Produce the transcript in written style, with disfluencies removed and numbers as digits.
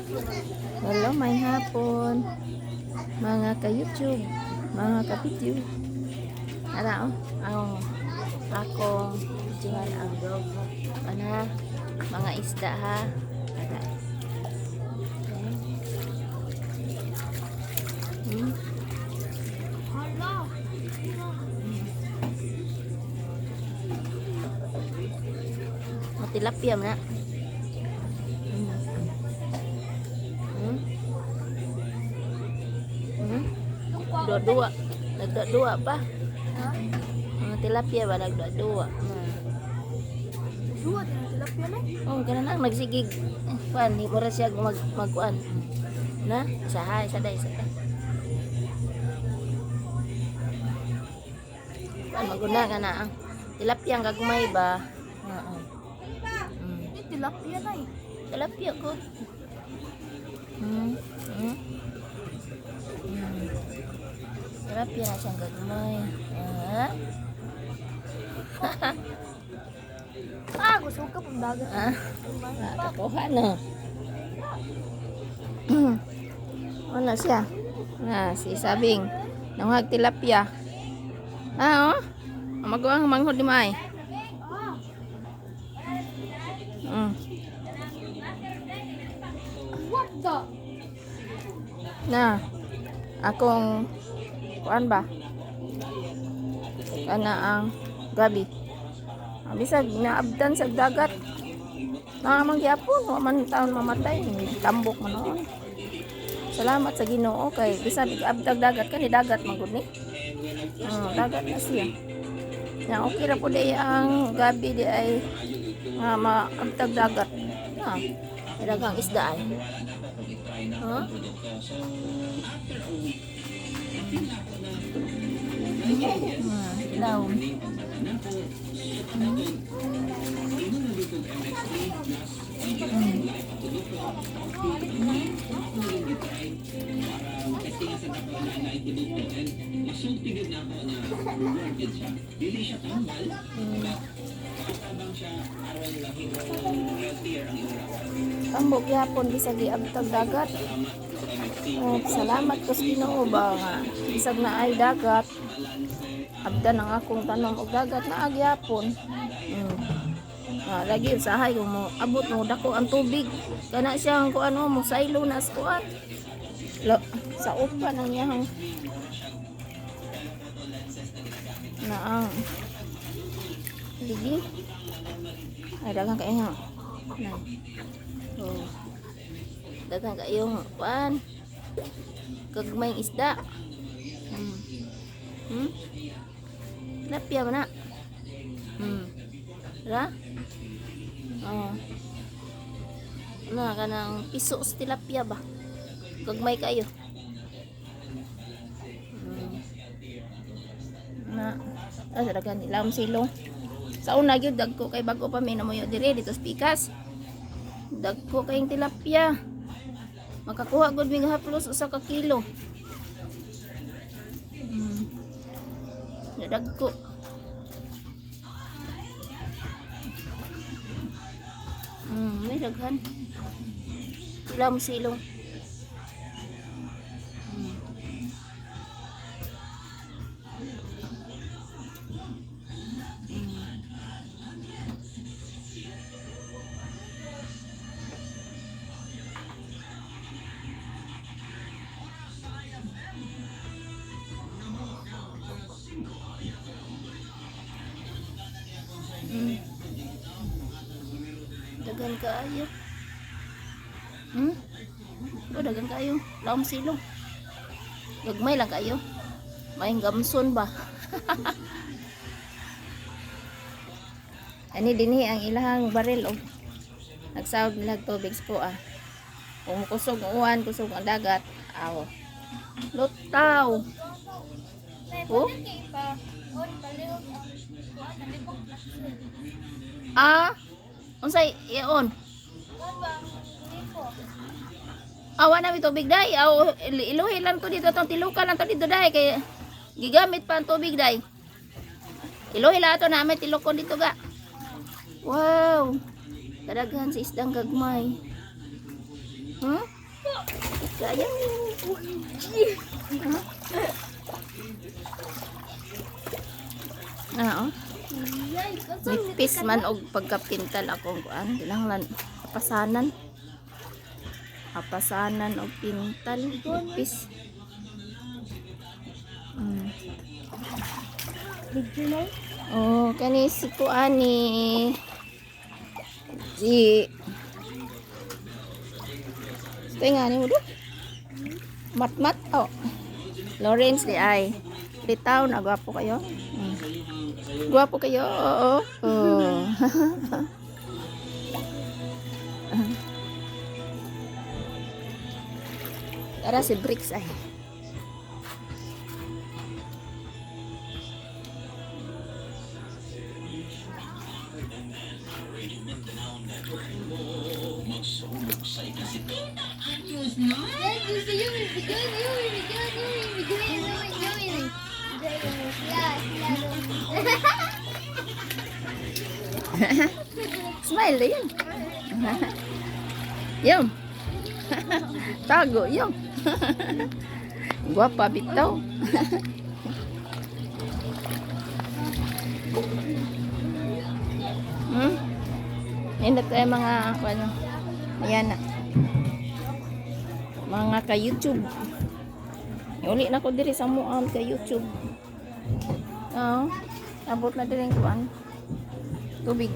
Hello, may hapon. Mga ka-YouTube, mga ka-video. Ara oh, ang akong videohan ang ana mga isda ha. Ara. Okay. Hala. Mga tilapia man na. Dua-dua. Nagdua-dua pa. Ha? Mga tilapia ba nagdua-dua. Dua din ang tilapia na. Oh, kana lang nagsigig. Eh, kuan, di mo ra siya magkuan. Na, isa ha, isa day, isa day. Kuan maguna ka na ang tilapia ang gagmay ba? Oo. Ini tilapia na eh. Tilapia ko. Tilapia na siyang gagmay. Ah. Ah, gusto ka pang dagat. Ah. Nakakuha na. Wala siya. Na, si Sabing. Nanghag tilapia. Ah, oh. Ang Maguang manghod ni Mai. What the? Na. Akong kuan ba? Kana ang gabi. Ang bisag naabdan sa dagat. Naamang gyapon, wa man taon mamatay, tambok man noon. Salamat sa Ginoo kay bisan abdag dagat kani dagat man gud ni. Dagat na siya. Na okay ra po di ang gabi di ay nga maabtag dagat. Na, daghang isda ay. Huh? Daw. Tambok gyapon bisag giabtag dagat. Oh, salamat ko sa Ginoo ba nga bisag na ay dagat. Abdan ang akong tanom og dagat na agyapon. Ah, lagi usahay kung mo abot mo dako ang tubig. Kana siya ang kuan mo saylo na sa kuan. Lo, sa upan ang iyang na ang ligi. Ay daghang kayo nga. Na. Oh. Daghang kayong kuan. Kagmayng isda. Tilapia man na. Ra? Oh. Na kanang piso sa tilapia ba? Gagmay kayo. Na. Ah, sa daghan ilam silong. Sa una gyud dagko kay bago pa may namuyo dire dito sa pikas. Dagko kayong tilapia. Makakuha gud mig haplos usa ka kilo. Dagko. May daghan. Ilam silong. Daghan kaayo. Oh, daghan kaayo. Laom silong. Gagmay lang kayo. May gamson ba? Ani dinhi ang ilahang baril og nagsawod nila og tubig sa kuha. Kung kusog ang uwan, kusog ang dagat, aw. Lutaw. May Oh? pwede kay pa. On palihog ang kuan nalibog na siya. Ah, unsay ion? Kuan ba ang liko? Awa na mi tubig day. Aw, iluhi lang to dito tong tilukan lang to dito day kay gigamit pa ang tubig day. Iluhi lang ato namin tilukon dito ga. Wow. Kadaghan sa isdang gagmay. Kaya. Ah. Ah, oh. Yay, kasi Nipis man og pagkapintal akong kuan, kinahanglan apasanan. Apasanan og pintal, nipis. Video na. Oh, kani si kuani. Si Tingnan ni mo do. Matmat oh. Lawrence di ay. Litaw na gwapo kayo. Gwapo kayo. Oo. Oh. Tara si Bricks ay. Yay, gusto yung video, yung video, yung video, yung video, yung sila, sila. Smile na yun. Yun. Tago, yun. Guwapa, bitaw. Yan na tayo mga, ano, ayan na. Mga ka-YouTube. Uli na ko diri sa muam ka YouTube. Oo. Abot na diri ang kuan. Tubig.